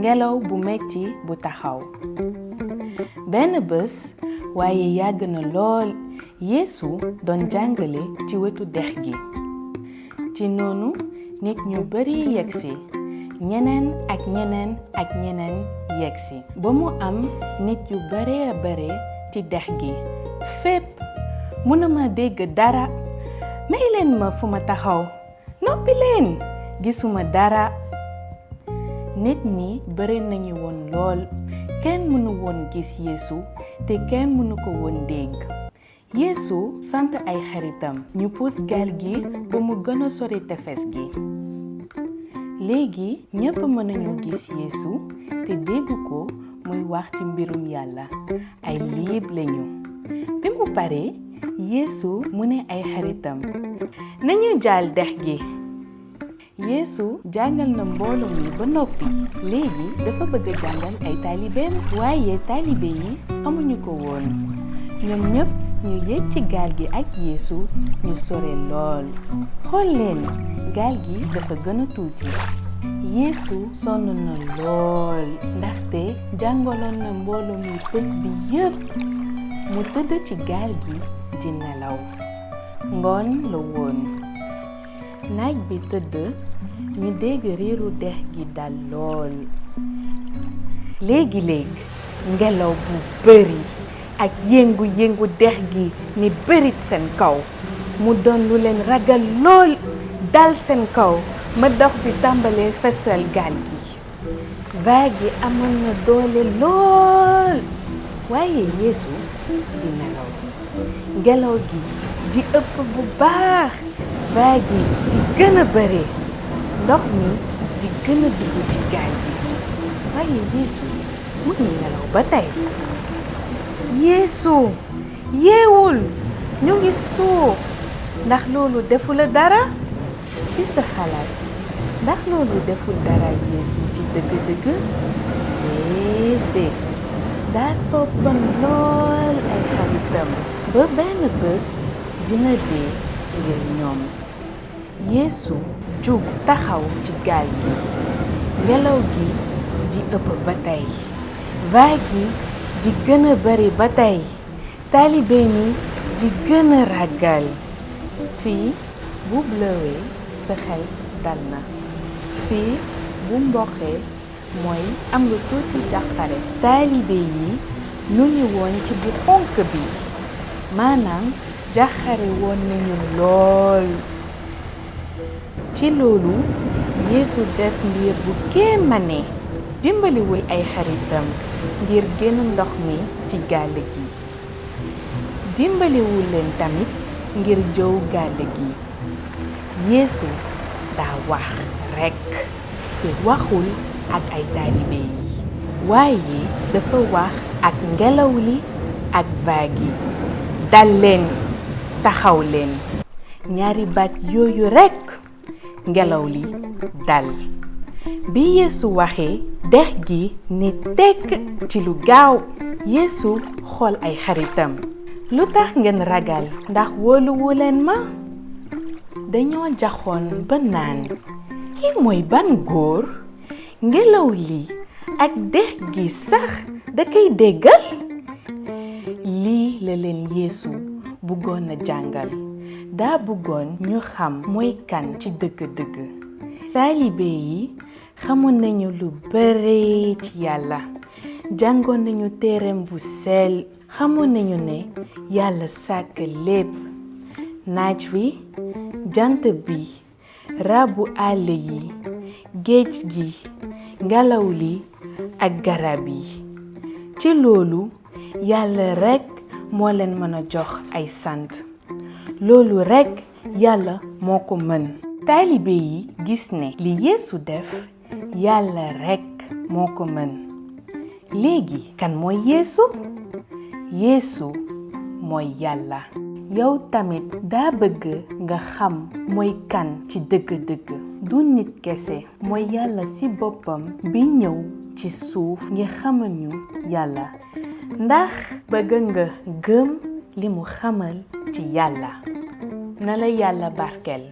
ngelaw bu metti bu taxaw. benn bés waaye yàgg na lool Yeesu doon jàngale ci wetu dex gi. ci noonu nit ñu bari yegsi, ñeneen ak ñeneen yegsi ba mu am nit yu bare ci dex gi. fépp mënuma dégg dara, may leen ma fu ma taxaw, noppi leen, gisuma dara. nit ñi bari nañu woon lool, kenn mënu woon gis Yeesu te kenn mënu ko woon dégg. Yeesu sant ay xaritam ñu puus gaal gi ba mu gën a sori tefes gi. léegi ñépp mën nañu gis Yeesu te dégg ko muy wax ci mbirum Yàlla. ay liib lañu. bi mu paree Yeesu mu ne ay xaritam, nañu jàll dex gi. Yeesu jàngal na mbooloo mi ba noppi. léegi dafa bëgg a jàngal ay taalibeem, waaye taalibe yi amuñu ko woon. ñoom ñépp ñu yéeg ci gaal gi ak Yeesu ñu sore lool. xool leen, gaal gi dafa gën a tuuti. Yeesu sonn na lool ndaxte jàngaloon na mbooloo mi bés bi yépp. mu tëdd ci gaal gi di nelaw. ngoon la woon. naaj bi tëdd, ñu dégg riiru dex gi dal lool. léegi ngelaw bu bari ak yëngu dex gi ni bërit seen kaw. mu doon lu leen ragal lool, dal seen kaw ma dox bi tàmbalee fesal gaal gi. vague yi amoon na doole lool, waaye Yeesu di nelaw. ngelaw gi di ëpp bu baax, vague yi di gën a bare, ndox mi di gën a dugg ci gaal gi. waaye Yeesu mu ngi nelaw ba tey. Yeesu yeewul, ñu ngi suux. ndax loolu deful la dara? ci sa xalaat, ndax loolu deful dara Yeesu ci dëgg-dëgg? déedéet, daa soppan lool ay xaritam ba benn bés dina dee ngir ñoom. Yeesu jug taxaw ci gaal gi. ngelaw gi di ëpp ba tey, vague yi di gën a bari ba tey, taalibe mi di gën a ragal. fii bu blëwee sa xel dal na. fii bu mboqee mooy am lu tuuti jàqare. taalibe yi ñu ngi woon ci bu xonk bi, maanaam jàqare woon nañu lool. ci loolu Yeesu def mbir bu kéemane. dimbaliwul ay xaritam ngir génn ndox mi ci gaal gi. dimbaliwul leen tamit ngir jëw gaal gi. Yeesu daa wax rekk te waxul ak ay taalibe yi, waaye dafa wax ak ngelaw li ak vague yi. dal leen, taxaw leen. ñaari baat yooyu rekk, ngelaw li dal. bi Yeesu waxee, dex gi ni tekk ci lu gaaw. Yeesu xool ay xaritam. lu tax ngeen ragal, ndax wóoluwu leen ma? dañoo jaxoon ba naan, kii mooy ban góor? ngelaw li ak dex gi sax da koy déggal? lii la leen Yeesu bëggoon a jàngal. daa bëggoon ñu xam mooy kan ci dëgg-dëgg. taalibe yi xamoon nañu lu bare ci Yàlla. jàngoon nañu téereem bu sell. xamoon nañu ne Yàlla sàkk lépp, naaj wi, jant bi, rabu àll yi, géej gi, ngelaw li ak garab yi. ci loolu Yàlla rekk moo leen mën a jox ay sant. loolu rekk Yàlla moo ko mën. taalibe yi gis ne li Yeesu def Yàlla rekk moo ko mën. léegi kan mooy Yeesu? Yeesu mooy Yàlla. yow tamit daa bëgg nga xam mooy kan ci dëgg-dëgg. du nit kese, mooy Yàlla ci boppam bi ñëw ci suuf ngir xamal ñu Yàlla. ndax bëgg nga gëm li mu xamal ci Yàlla. na la Yàlla barkeel.